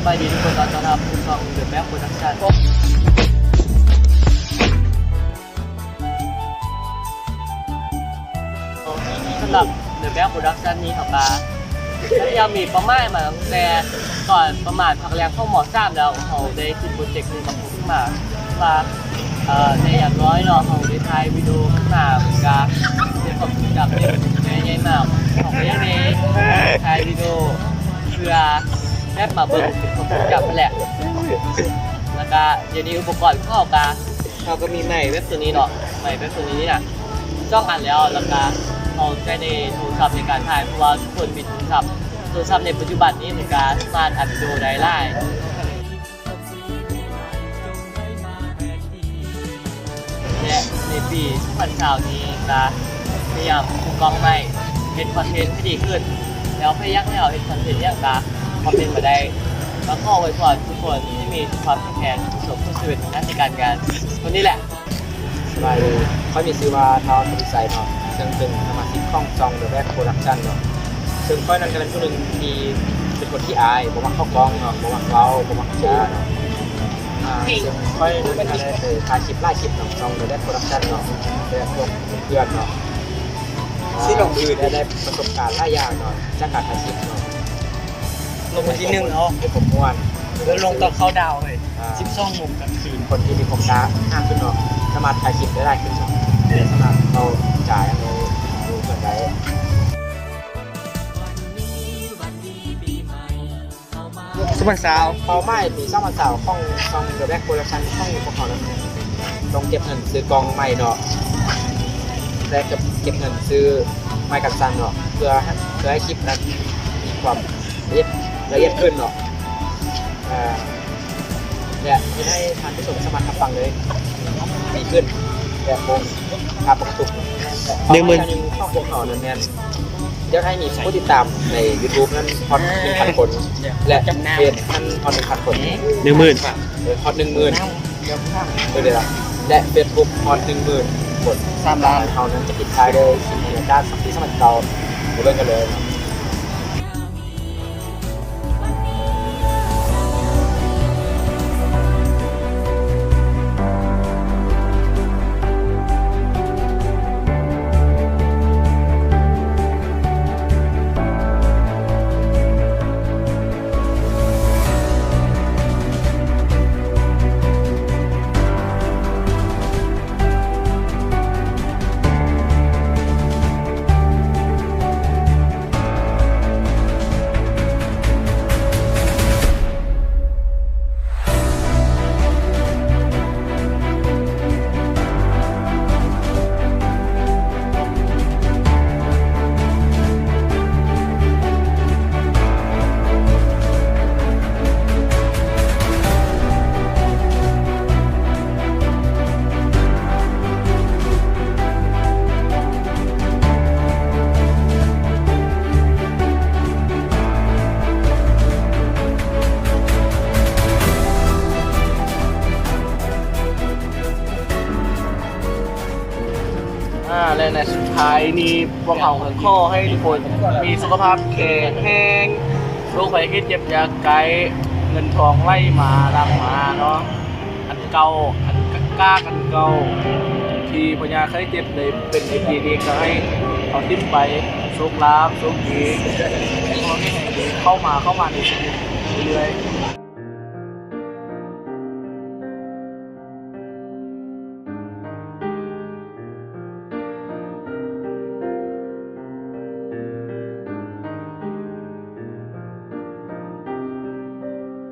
ສະບາຍດີທຸກຄົນເນາະ ຕ້ອນຮັບສູ່ຊ່ອງ The Back Production. ສຳລັບ The Back Production ນີ້ເຮົາກະພະຍາຍາມມີເປົ້າໝາຍມາຕັ້ງແຕ່ຕອນປະມານພາກແລງຂອງ ມໍສາມ ແລ້ວ. ເຮົາໄດ້ຄິດໂປຣເຈັກນີ້ມາ ຂຶ້ນມາວ່າ ເອ່ອ ໃນຢ່າງໜ້ອຍເນາະ ເຮົາໄດ້ຖ່າຍວິດີໂອຂຶ້ນມາ ມັນກະເປັນຄວາມຊົງຈຳທີ່ໃຫຍ່ມາກ. ເຮົາກະຢາກໄດ້ຖ່າຍວິດີໂອເພື່ອແບບມາເບິ່ງເປັນຄວາມຊົງຈຳຫັ້ນແຫຼະ. ແລ້ວກະດຽວນີ້ອຸປະກອນຂອງເຮົາກະ ເຮົາກະມີໄມແບບໂຕນີ້ເນາະ ໄມແບບໂຕນີ້ນີ້ນະ ສອງອັນແລ້ວ. ແລ້ວກະເຮົາໃຊ້ໃນໂທລະສັບໃນການຖ່າຍ ເພາະວ່າທຸກຄົນມີໂທລະສັບ. ໂທລະສັບໃນປັດຈຸບັນນີ້ມັນກະສາມາດອັດວິດີໂອໄດ້ຫຼາຍ ແລະ ໃນປີສອງພັນຊາວນີ້ກະພະຍາຍາມເອົາກ້ອງໃໝ່ ເຮັດຄອນເທັນໃຫ້ດີຂຶ້ນ. ແລ້ວໃຜຢາກໃຫ້ເຮົາເຮັດຄອນເທັນຫຍັງກະຄອມເມັນມາໄດ້. ກະຂໍອວຍພອນທຸກຄົນໃຫ້ມີສຸຂະພາບແຂງແຮງ ປະສົບຜົນສຳເລັດທາງໜ້າທີ່ການງານ. ເທົ່ານີ້ແຫຼະ. ສະບາຍດີ ຂ້ອຍມີຊື່ວ່າ ທ້າວ ທະວີໄຊ ເນາະ ເຊິ່ງເປັນສະມາຊິກຂອງຊ່ອງ The Back Production ເນາະ. ເຊິ່ງຂ້ອຍນັ້ນກະເປັນຜູ້ໜຶ່ງທີ່ເປັນຄົນຂີ້ອາຍ ບໍ່ມັກເຂົ້າກ້ອງເນາະ ບໍ່ມັກເວົ້າ ບໍ່ມັກຈາເນາະ. ອ່າ ເຊິ່ງຂ້ອຍນັ້ນກະໄດ້ໄປຖ່າຍຄລິບຫຼາຍຄລິບນຳຊ່ອງ The Back Production ເນາະ ແລະ ພວກເພື່ອນເນາະ. ຊິລົງອື່ນ ໄດ້ ໄດ້ປະສົບການຫຼາຍຢ່າງເນາະ ຈາກການຖ່າຍຄລິບເນາະ. ລົງວັນທີໜຶ່ງເນາະ ໄດ້ຄວາມມ່ວນ ແລ້ວລົງຕອນເຂົ້າດາວເລີຍ ອ່າ ສິບສອງໂມງກາງຄືນ. ຄົນທີ່ມີຄວາມກ້າຫາງຂຶ້ນເນາະ ສາມາດຖ່າຍຄລິບໄດ້ຫຼາຍຂຶ້ນເນາະ ສາມາດເວົ້າຈາຫຍັງໃຫ້ຮູ້ເພິ່ນໄດ້. ສອງພັນຊາວ ເປົ້າໝາຍປີສອງພັນຊາວຂອງຊ່ອງ The Back Production ຂອງພວກເຮົານັ້ນ ຕ້ອງເກັບເງິນຊື້ກ້ອງໃໝ່ເນາະ ແລະ ເກັບ ເກັບເງິນຊື້ໄມ້ກັນສັ່ນເນາະ ເພື່ອ ເພື່ອໃຫ້ຄລິບນັ້ນມີຄວາມລະອຽດ ລະອຽດຂຶ້ນເນາະ. ເອີ ແລະ ເຮັດໃຫ້ທ່ານຜູ້ຊົມສາມາດຮັບຟັງໄດ້ດີຂຶ້ນ ແບບໂປ່ງ ຕາມປົກກະຕິ. ໜຶ່ງໝື່ນ ຄວາມຝັນຂອງພວກເຮົານັ້ນແມ່ນ ຢາກໃຫ້ມີຜູ້ຕິດຕາມໃນ YouTube ນັ້ນຮອດ ໜຶ່ງພັນຄົນ ແລະ ເຟສນັ້ນຮອດ ໜຶ່ງພັນຄົນ ໜຶ່ງໝື່ນ ເອີ ຮອດ ໜຶ່ງໝື່ນ ເອີ ເດ ແລະ ເຟສບຸກຮອດ ໜຶ່ງໝື່ນຄົນ ສາມລ້ານ. ເຮົານັ້ນຈະປິດທ້າຍດ້ວຍຄລິບບັນຍາກາດປີສອງພັນຊາວ ໄປເບິ່ງກັນເລີຍ. ອາ ແລະ ໃນສຸດທ້າຍນີ້ ພວກເຮົາກໍຂໍໃຫ້ທຸກຄົນມີສຸຂະພາບແຂງແຮງ, ໂລກໄພໄຂ້ເຈັບຢ່າໃກ້, ເງິນທອງໄຫຼມາຫຼັ່ງມາເນາະ. ອັນເກົ່າ ອັນກາກໆ ອັນເກົ່າທີ່ພະຍາດໄຂ້ເຈັບໄດ້ເປັນໃນປີນີ້ ກໍໃຫ້ເອົາຖິ້ມໄປ. ໂຊກລາບ ໂຊກດີ ຂໍໃຫ້ເຂົ້າມາ ເຂົ້າມາໃນຊີວິດເລື້ອຍໆ.